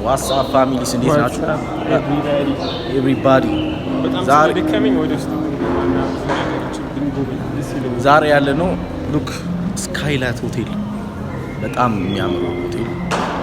What's up families እንዴት ናችሁ? Everybody በጣም ዛሬ ስለደከመኝ ወደ ውስጥ ብንገባና ብዙ ነገሮችን ብንጎበኝ ደስ ይለኛል። ዛሬ ያለነው ሉክ ስካይላይት ሆቴል በጣም የሚያምሩ ሆቴል።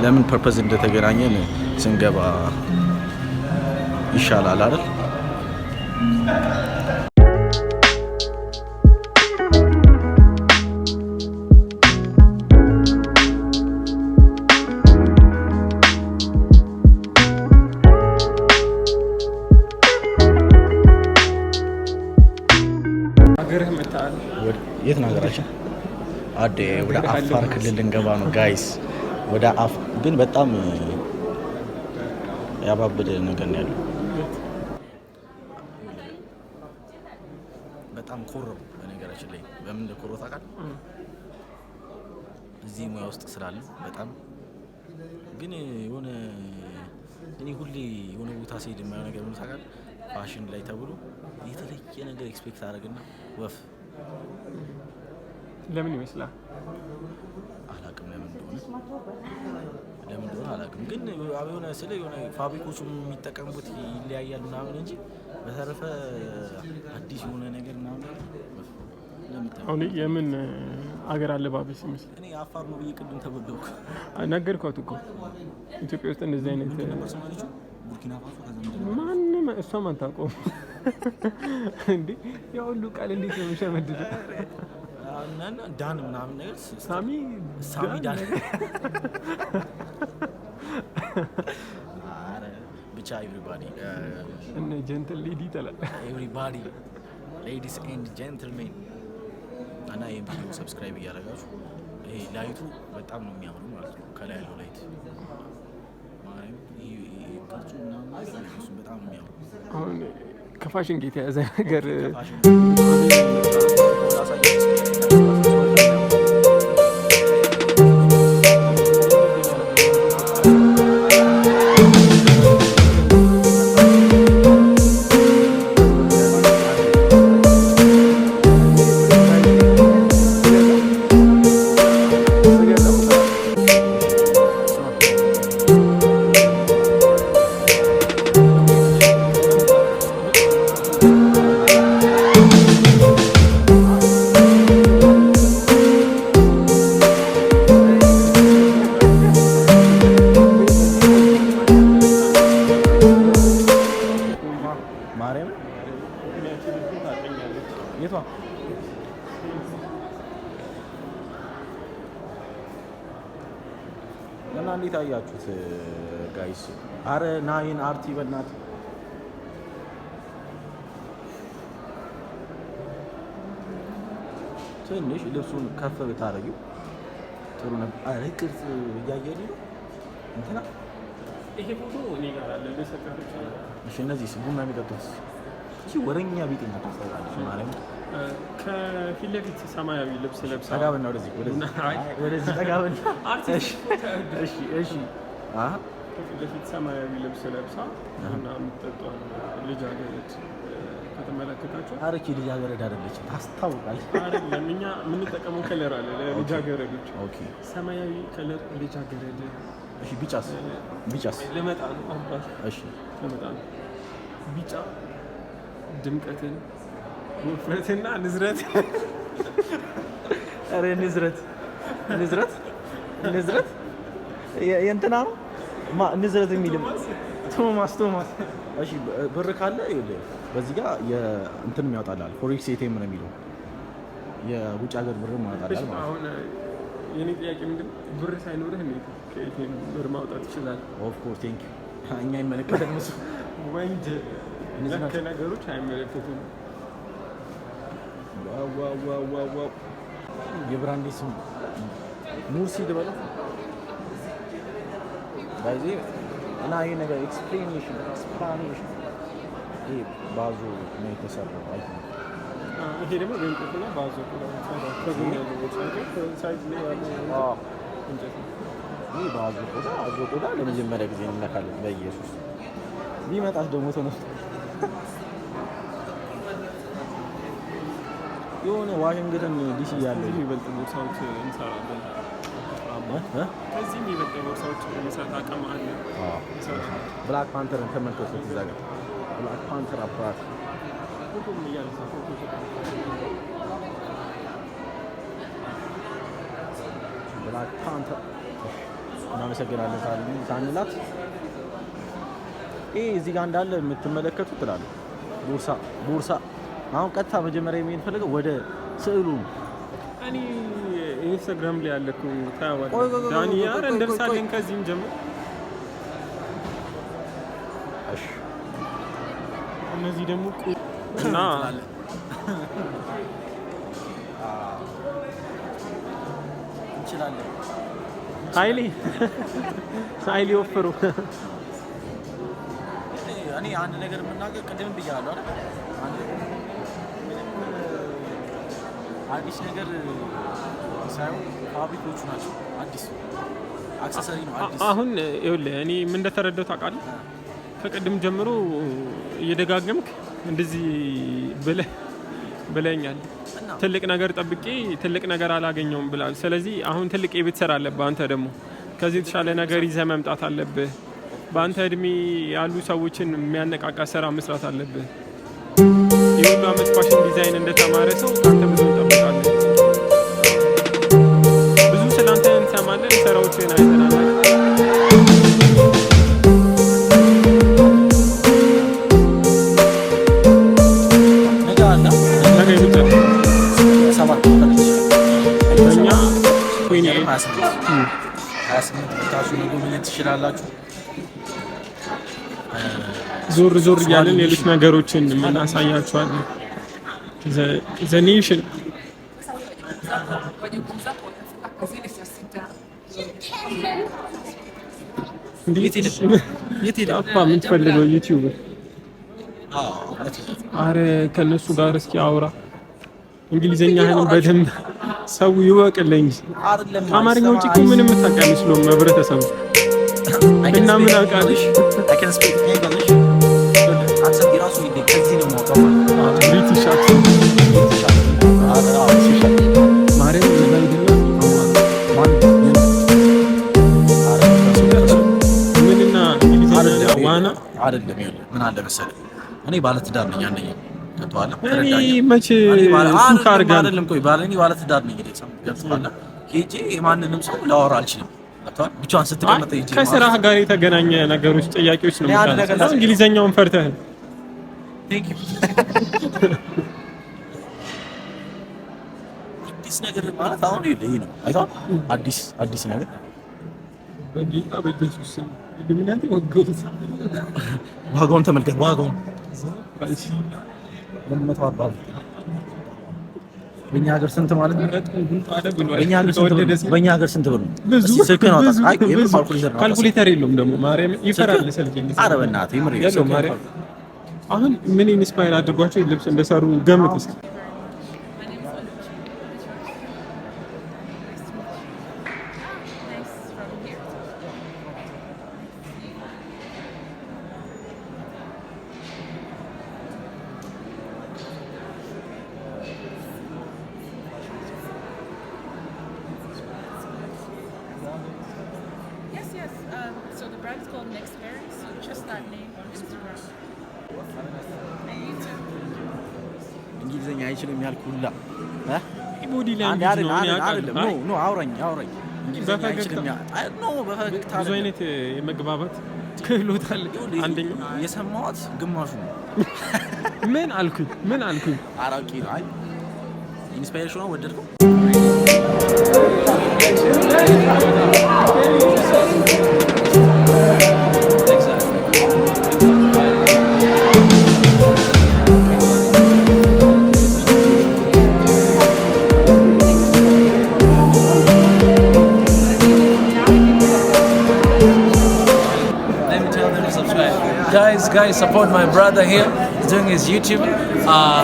ለምን purpose እንደተገናኘን ስንገባ ይሻላል አይደል? ሀገርህ መጥተሃል። የት ነው ሀገራችን? አዴ ወደ አፋር ክልል ልንገባ ነው guys። ወደ አፍ ግን በጣም ያባበደ ነገር ነው ያለው። በጣም ኮረው። በነገራችን ላይ በምን እንደኮረው ታውቃለህ? እዚህ ሙያ ውስጥ ስላለ በጣም ግን የሆነ እኔ ሁሌ የሆነ ቦታ ስሄድ የማየው ነገር ምን ታውቃለህ? ፋሽን ላይ ተብሎ የተለየ ነገር expect አደረግና ወፍ። ለምን ይመስላል? አላቅም ለምን እንደሆነ አላቅም። ግን የሆነ ስለ የሆነ fabric ኦቹ የሚጠቀሙበት ይለያያል ምናምን እንጂ በተረፈ አዲስ የሆነ ነገር ምናምን ወፍ። ለምን? አሁን የምን አገር አለባበስ ይመስላል? እኔ አፋር ነው ብዬ ቅድም ተበደውኩ። ነገርኳት እኮ ኢትዮጵያ ውስጥ እንደዚህ አይነት ነበር ሶማሌዎቹ፣ ቡርኪና ፋሶ፣ ከዛ ምንድን ነው? ማንም እሷም አታውቀውም እንዴ! ያ ሁሉ ቃል እንዴት ነው የምሸመድደው? እና ዳን ምናምን ነገር ሳሚ። ሳሚ ዳን። ኧረ ብቻ everybody እነ gentle lady ይጠላል። Everybody, ladies and gentlemen፣ እና ይህን ቪዲዮ subscribe እያደረጋችሁ ይሄ light ኡ በጣም ነው የሚያምሩ ማለት ነው። ከላይ ያለው light ማርያም ይሄ ቅርጹ ምናምን ነገር እሱም በጣም ነው የሚያምሩ። አሁን ከፋሽን ጋር የተያዘ ነገር ከፋሽን ማርያም የቷ እና እንዴት አያችሁት guys? አረ ናይን አርቲ በናት ትንሽ ልብሱን ከፍ ብታደርጊው ጥሩ ነበር። አረ ቅርጽ እያየን ነው እንትና። ይሄ ፎቶ እኔ ጋር አለ፣ ልሰጥህ እችላለሁ። እሺ፣ እነዚህ ቡና የሚጠጡት እሺ፣ ወረኛ ቢጤ ናት ታስታውቃለች። ማርያም። ከፊት ለፊት ሰማያዊ ልብስ ለብሳ ጠጋ በልና ወደዚህ ወደዚህ። አይ። ወደዚህ ጠጋ በልና። አርቲስት። እሺ አሃ። ከፊት ለፊት ሰማያዊ ልብስ ለብሳ ቡና የምትጠጣውን ልጃገረድ ከተመለከታቸው አረኪ ልጃገረድ አይደለችም፣ ታስታውቃለች። አይደለም፣ እኛ የምንጠቀመው color አለ ለልጃገረዶች። ሰማያዊ color ልጃገረድ። እሺ፣ ቢጫስ ቢጫስ? ልመጣ ነው አባት። እሺ። ልመጣ ነው። ቢጫ ድምቀትን፣ ውፍረትና ንዝረት። ኧረ ንዝረት ንዝረት ንዝረት የእንትና ነው ማ ንዝረት የሚልም ቶማስ ቶማስ። እሺ፣ ብር ካለ ይኸውልህ በዚህ ጋር የእንትን ያወጣልሃል፣ forex ATM ነው የሚለው፣ የውጭ ሀገር ብር ያወጣልሃል ማለት ነው። አሁን የኔ ጥያቄ ምንድን ነው፣ ብር ሳይኖርህ እንዴት ከ ATM ብር ማውጣት ይችላል? Of course, thank you። እኛ ይመለከተን እሱ። ወንጀል እነዚህ ነክ ናቸው። ነገሮች አይመለከቱም። Wow, wow, wow, wow, wow! የ brand ኤ ስም ሙርሲ ልበለው ባይዜ እና ይሄ ነገር explanation ይሄ ባዞ ነው የተሰራው። I think ይሄ ደግሞ በእንጨትና በአዞ ቆዳ የተሰራው ከጎን ያለው ቦታ side ላይ ያለው እንጨት ነው። ይሄ በአዞ ቆዳ፣ አዞ ቆዳ ለመጀመሪያ ጊዜ እንነካለን። በኢየሱስ ቢመጣስ ደግሞ ተነስቶ የሆነ ዋሽንግተን ዲሲ ያለ ከዚህ የሚበልጥ ቦርሳዎች እንሰራለን። እ? ከዚህም የበለጠ ቦርሳዎች የመስራት አቅም አለ። Black Panther ን ተመልከቱት። እዛ ጋር Black Panther አባት። ፎቶም እያነሳ ፎቶ። Black Panther። እናመሰግናለን ሳንላት ይህ እዚህ ጋር እንዳለ የምትመለከቱት ትላለህ ቦርሳ ቦርሳ። አሁን ቀጥታ መጀመሪያ የሚፈልገው ወደ ስዕሉ ነው። እኔ ኢንስታግራም ላይ ያለ እኮ ታየዋለህ። ቆይ፣ ቆይ፣ ቆይ፣ ዳኒ ቆይ፣ ኧረ ቆይ፣ ቆይ፣ እንደርሳለን። ቆይ። ከዚህም ጀምሮ እሺ። እነዚህ ደግሞ እና እንችላለን። ኃይሌ ኃይሌ ወፍሩ። እኔ አንድ ነገር የምናገር ቅድም ብያለሁ አይደል? አንድ ምንም አዲስ ነገር ሳይሆን fabric ኦቹ ናቸው አዲስ፣ accessory ነው አዲስ። አሁን ይኸውልህ እኔ ምን እንደተረዳሁ ታውቃለህ? ከቅድም ጀምሮ እየደጋገምክ እንደዚህ ብለህ ብለኛል። እና ትልቅ ነገር ጠብቄ ትልቅ ነገር አላገኘውም ብላል። ስለዚህ አሁን ትልቅ የቤት ስራ አለብህ። አንተ ደግሞ ከዚህ የተሻለ ነገር ይዘህ መምጣት አለብህ። በአንተ እድሜ ያሉ ሰዎችን የሚያነቃቃ ስራ መስራት አለብህ። የሁሉ አመት fashion design እንደተማረ ሰው ከአንተ ብዙ እንጠብቃለን። ብዙ ስለአንተ እንሰማለን፣ ስራዎችን አይተናል። ነገ አለ። ነገ የመጨረሻ 7 ፈለች። እኛ 28። 28 መታችሁ መጎብኘት ትችላላችሁ። ዞር ዞር እያለን ሌሎች ነገሮችን እናሳያችኋለን። The Nation። Wajukumu zako watafika kazini saa 6. የት ሄደ? የት ሄደ? ጠፋ። የምትፈልገው ዩቲዩብ። አዎ፣ እውነት ነው። አረ ከነሱ ጋር እስኪ አውራ። እንግሊዘኛህንም በደንብ ሰው ይወቅልኝ። አይደለም። ከአማርኛ ውጭ እኮ ምንም የምታውቅ አይመስለውም ህብረተሰቡ። I can እና ምን speak አውቃለሁ? English. I can speak English. Accent የራሱ ይለይ ከዚህ ነው የማውቀው ማለት ነው። British accent። British accent። አዎ፣ እሱ ይሻላል። ማርያም እዛ ሂድና ማን? ምን? ኧረ ከሱ ምንና እንግሊዘኛ አይደለም። ዋና። አይደለም፣ ይኸውልህ ምን አለ መሰለህ፣ እኔ ባለትዳር ነኝ። አንደኛ ገብቶሃል? እኔ ተረዳኝ። መቼ እኔ ባለ ሱቅ አይደለም አድርጋለሁ? አይደለም፣ ቆይ፣ ባለ እኔ ባለትዳር ነኝ። እኔ ሰው ገብቶሃል? ሄጄ የማንንም ሰው ላወራ አልችልም። ገብቶሃል? ብቻዋን ስትቀመጥ ሄጄ ከስራህ ጋር የተገናኘ ነገሮች ጥያቄዎች ነው እኔ አንድ ነገር የምታነሳው። ላስረዳ። እንግሊዘኛውን ፈርተህ ነው። Thank you። አዲስ ነገር ማለት አሁን ይሄ ነው። አይተኸዋል? አዲስ አዲስ ነገር። በጌታ በኢየሱስ ስም ኢሉሚናቲ ወገቡት። ዋጋውን ተመልከት። ዋጋውን 140። በእኛ ሀገር ስንት ማለት ነው? በእኛ ሀገር ስንት ብር ነው? በእኛ ሀገር ስንት ብር ነው? ብዙ። እስኪ ስልክህን አውጣ። ብዙ፣ አይ የምር ብዙ። ካልኩሌተር ነው አውጣ። ካልኩሌተር የለውም ደግሞ ማርያም ይፈራል ስልክ። ኧረ በእናትህ የምር የለውም። ስልክህን ማርያም አሁን ምን inspire አድርጓቸው ልብስ እንደሰሩ ገምት እስኪ። My name is Oluchi. Nice to meet you. Nice from here. Yes. So the brand is called Nextberry. So just that name on Instagram. And you too. እንግሊዘኛ አይችልም ያልክ ሁላ እ? Body አንድ language አይደለም ነው እኔ አይደለም አውቃለሁ። አይደለም። No, no፣ አውራኝ አውራኝ። እንግሊዘኛ በፈገግታ። አይችልም አይ no፣ በፈገግታ ብዙ አይደለም። አይነት የመግባባት ክህሎት አለ። ይኸውልህ፣ አንደኛው የሰማሁት ግማሹ ነው። ምን አልኩኝ? ምን አልኩኝ? አራቂ ነው። አይ inspiration ኗ ወደድከው? Let me tell them to subscribe. Guys, guys, support my brother here. He's doing his YouTube.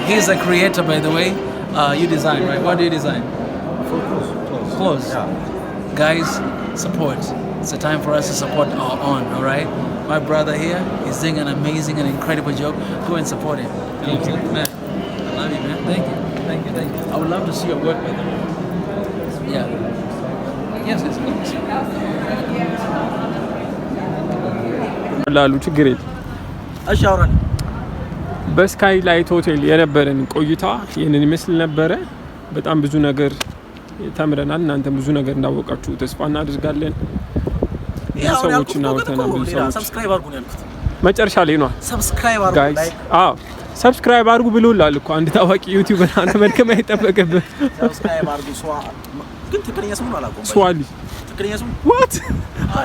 He's a creator, by the way. You design, right? What do you design? Clothes. Guys, support. It's a time for us to support our own, all right? My brother here is doing an amazing and incredible job. Go and support him. Thank you, man. I love you, man. Thank you. Thank you. Thank you. I would love to see your work, by the way. Yeah. Yes. Let me see. ላሉ ችግር የለም። እሺ አውራል። በስካይ ላይት ሆቴል የነበረን ቆይታ ይህንን ይመስል ነበረ። በጣም ብዙ ነገር ተምረናል። እናንተም ብዙ ነገር እንዳወቃችሁ ተስፋ እናደርጋለን። ብዙ ሰዎችን አውርተናል። ብዙ ሰዎች Subscribe አድርጉ ነው ያልኩት። መጨረሻ ላይ ነዋ Subscribe አድርጉ። Guys። Like. አዎ፣ subscribe አድርጉ ብሎላል እኮ አንድ ታዋቂ YouTuber። አንተ መድከም አይጠበቅብህ። Subscribe አድርጉ። ስዋ ግን ትክክለኛ ስሙን አላውቀውም። ስዋሊ። ትክክለኛ ስሙ What?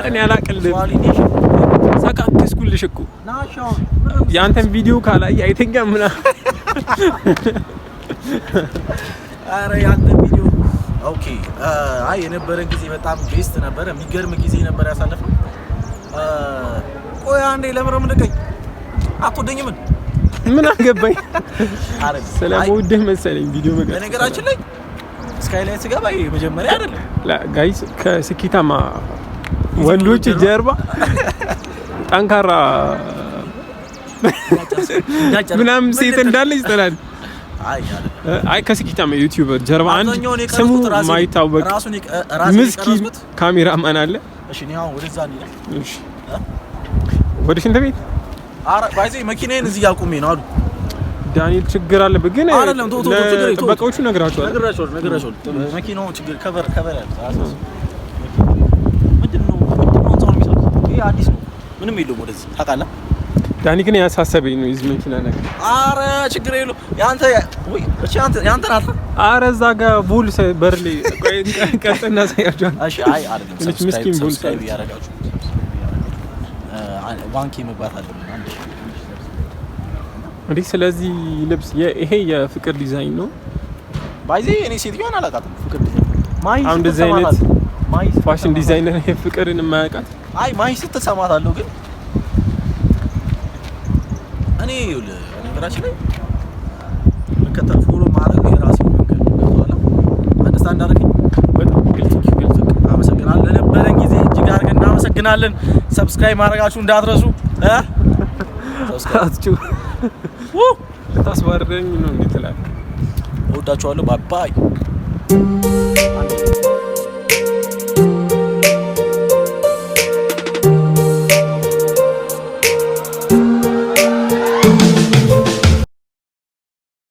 እኔ አላቅልህም። ስዋሊ ኔሽን። ሳቃክስኩልሽ እኮ። ናሻው። የአንተን ቪዲዮ ካላየ አይተኛም ምናምን። ኧረ ያንተ ቪዲዮ okay። አይ፣ የነበረን ጊዜ በጣም best ነበረ። የሚገርም ጊዜ ነበር ያሳለፍነው። ቆይ አንዴ፣ ለምን ነው የምንቀኝ? አትወደኝም? ምን አገባኝ? አረ ስለመውደህ መሰለኝ ቪዲዮ መቅረጽ። በነገራችን ላይ ስካይላይት ስገባ ይሄ መጀመሪያ አይደለም። Guys፣ ከስኬታማ ወንዶች ጀርባ ጠንካራ ምናምን ሴት እንዳለች ይጠላል። አይ አይደለም። አይ፣ ከስኬታማ YouTuber ጀርባ አንድ አብዛኛውን ስሙ የቀረጽኩት ራሴ ነኝ። ማይታወቅ ራሱን ራሴን ምስኪን የቀረጽኩት። ካሜራማን አለ። እሺ፣ እኔ አሁን ወደዛ እንሂድ። እሺ፣ ወደ ሽንት ቤት። ኧረ by the way መኪናዬን እዚህ አቁሜ ነው አሉ። ዳንኤል ችግር አለበት ግን አይደለም፣ ተው፣ ተው፣ ተው፣ ችግር የለም፣ ተው። ለጥበቃዎቹ ነግራቸዋል። ነግራቸዋለሁ፣ ነግራቸዋለሁ። መኪናውን ችግር cover ያሉት አያሳስብም። ምንድን ነው ህንፃውን የሚሰሩት? ይሄ አዲስ ነው፣ ምንም የለውም። ወደዚህ ታውቃለህ። ዳኒ ግን ያሳሰበኝ ነው የዚህ መኪና ነገር። አረ ችግር የለውም። ያንተ ወይ እቺ ያንተ ያንተ ናት። አረ እዛ ጋር ቡል በር ላይ ቆይ፣ ቀጥ እናሳያቸዋል። እሺ፣ አይ አይደለም። ትንሽ ምስኪን ቡል Subscribe እያደረጋችሁ፣ 1K መግባት አለብን። 1000 እንዲህ ስለዚህ ልብስ ይሄ የፍቅር ዲዛይን ነው። By the way እኔ ሴትዮዋን አላውቃትም። ፍቅር ዲዛይን ማይ አሁን ስትል እንደዚህ አይነት ሰማታለሁ። ማይ ስትል ፋሽን ሰማታለሁ። ዲዛይነር የፍቅርን የማያውቃት። አይ፣ ማይ ስትል ሰማታለሁ፣ ግን እኔ ይኸውልህ፣ ነገራችን ላይ መከተል follow ማድረግ የራሴ መንገድ ነው። ገብቶሃል? Understand አደረገኝ? በጣም ግልጽ ግልጽ። አመሰግናለሁ። ለነበረን ጊዜ እጅግ አድርገን እናመሰግናለን። Subscribe ማድረጋችሁ እንዳትረሱ እ subscribe አትጩ፣ ልታስባርረኝ ነው እንዴ ትላለህ? እወዳችኋለሁ። Bye bye.